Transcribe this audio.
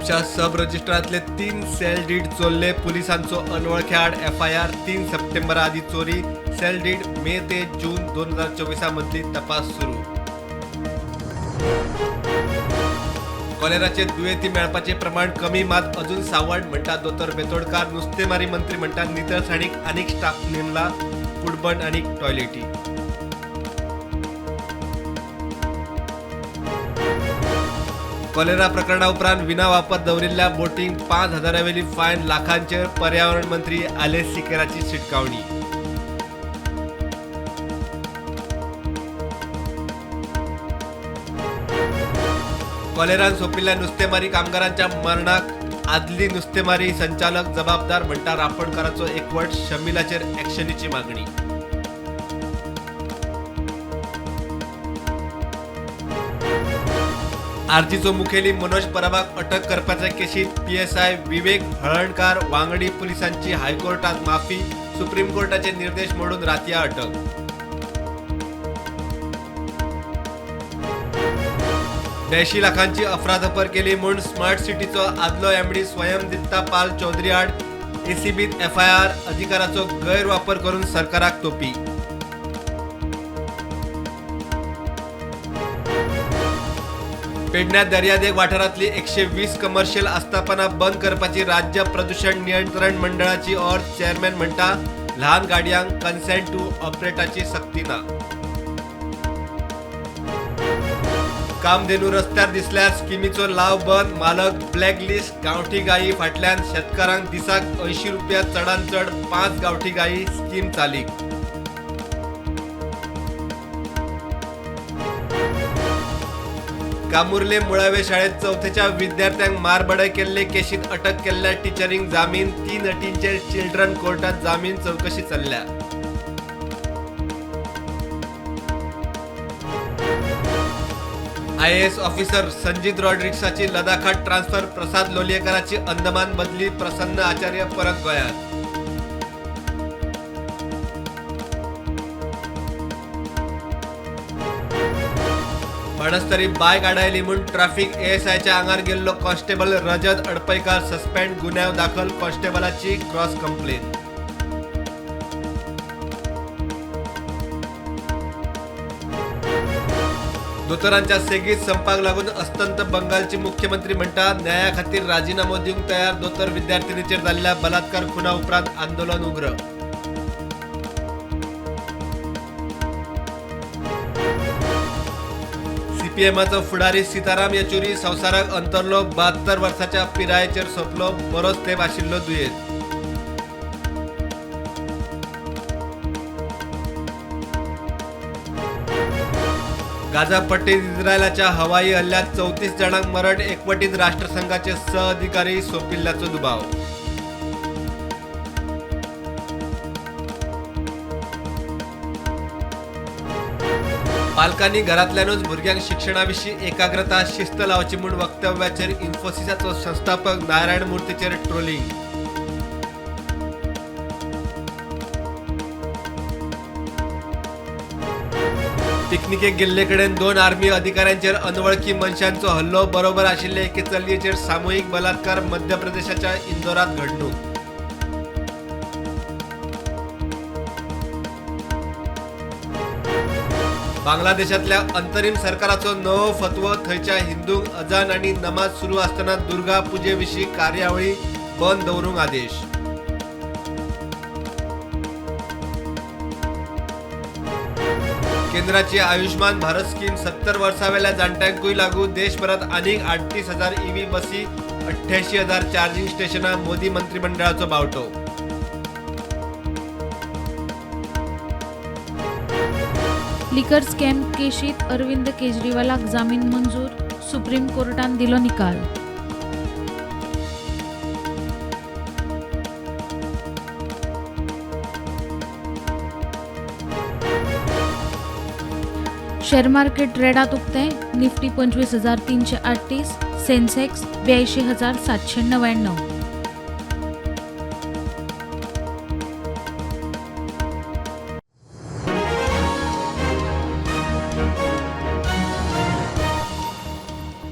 म्हापशा सब रजिस्ट्रारांतले 3 sale deed चोरले. पुलिसांचो अनवळख्या आड एफआयआर. 3 सप्टेंबरा आदी चोरी. सेल डीड मे ते जून 2024 मदली. तपास सुरू. कॉलेराचे दुयेंती मेळपाचे प्रमाण कमी, मात अजून सावड म्हणटा दोतोर बेतोडकार. नुस्तेमारी मंत्री म्हणटा नितळसाणीक आनीक स्टाफ नेमला. कुडबण आनी टॉयलेटी. कॉलेरा प्रकरणा उपरांत विना वापर दवरिल्ल्या बोटींक 5,000 वेली फायन. लाखांचेर पर्यावरण मंत्री आलेस सिकेराची शिटकावणी. कॉलेरान सोंपिल्ल्या नुस्तेमारी कामगारांच्या मरणाक आदली नुस्तेमारी संचालक जबाबदार म्हणटा रापणकाराचो एकवट. शमिलाचेर ॲक्शनीची मागणी. आरजीचो मुखेली मनोज परबाक अटक करपाच्या केशीत पीएसआय विवेक हळर्णकार वांगडी पुलिसांची हायकोर्टात माफी. सुप्रीम कोर्टाचे निर्देश मोडून रातया अटक. 82 लाखांची अफरातफर केली म्हूण स्मार्ट सिटीचो आदलो एमडी स्वयं दित्ता पाल चौधरी आड एसीबीत एफआयआर. अधिकाराचो गैरवापर करून सरकाराक तोपी. पेडण्यां दर्यादेग वाठारांतली 120 कमर्शियल आस्थापनां बंद करपाची राज्य प्रदूषण नियंत्रण मंडळाची ऑर. चेअरमॅन म्हणटा ल्हान गाडयांक कन्सेंट टू ऑपरेटाची सक्ती ना. कामधेनू रस्त्यार दिसल्यार स्किमीचो लाव बंद. मालक ब्लॅकलिस्ट. गांवठी गायी फाटल्यान शेतकारांक दिसाक 80 रुपया, चडांत चड 5 गांवठी गायी. स्कीम चालीक. कामुर्ले मुळावे शाळेत चौथेच्या विद्यार्थ्यांक मारबडाय केल्ले केशीत अटक केल्ल्या टिचरींक जामीन. 3 अटींचेर चिल्ड्रन कोर्टात जामीन. चवकशी चल्ल्या. आयएएस ऑफिसर संजीत रॉड्रिक्साची लडाखात ट्रान्स्फर. प्रसाद लोलयेकाराची अंदमान बदली. प्रसन्न आचार्य परत गोंयांत. बाणस्तारी बायक आडायली म्हूण ट्राफिक एएसआयच्या आंगार गेल्लो कॉन्स्टेबल रजत अडपयकार सस्पेंड. गुन्यांव दाखल. कॉन्स्टेबलाची क्रॉस कंप्लेन. दोतोरांच्या सेगीत संपाक लागून अस्तंत बंगालची मुख्यमंत्री म्हणटा न्याया खातीर राजिनामो दिवंक तयार. दोतोर विद्यार्थिनीचेर जाल्ल्या बलात्कार खुना उपरांत आंदोलन उग्र. सीपीएमाचो फुडारी सीताराम येचुरी संवसाराक अंतरलो. 72 वर्साच्या पिरायेचेर सोंपलो. बरोच तेंप आशिल्लो दुयेंत. गाझा पट्टीत इस्रायलाच्या हवाई हल्ल्यात 34 जाणांक मरण. एकवटीत राष्ट्रसंघाचे 6 अधिकारी सोंपिल्ल्याचो दुबाव. पालकांनी घरांतल्यानूच भुरग्यांक शिक्षणाविशीं एकाग्रता, शिस्त लावची म्हूण वक्तव्याचेर इन्फोसिसाचो संस्थापक नारायण मूर्तीचेर ट्रोलिंग. पिकनिकेक गेल्ले कडेन 2 आर्मी अधिकाऱ्यांचेर अनवळखी मनशांचो हल्लो. बरोबर आशिल्ले एके चलयेचेर सामुहीक बलात्कार. मध्य प्रदेशाच्या इंदोरात घडणूक. बांगलादेशातल्या अंतरिम सरकाराचो नवो फतवो. थंयच्या हिंदूंक अजान आनी नमाज सुरू आसतना दुर्गा पुजेविशीं कार्यावळी बंद दवरूंक आदेश. केंद्राची आयुष्मान भारत स्कीम 70 वर्सावेल्या जाण्ट्यांकूय लागू. देशभरात आनीक 38,000 ईव्ही बसी, 88,000 चार्जिंग स्टेशनां. मोदी मंत्रिमंडळाचो बावटो. लिकर स्कॅम केशीत अरविंद केजरीवालाक जामीन मंजूर, सुप्रीम कोर्टान दिलो निकाल. शेअर मार्केट रेडात उक्तें. निफ्टी 25,338, सेन्सेक्स 82,799.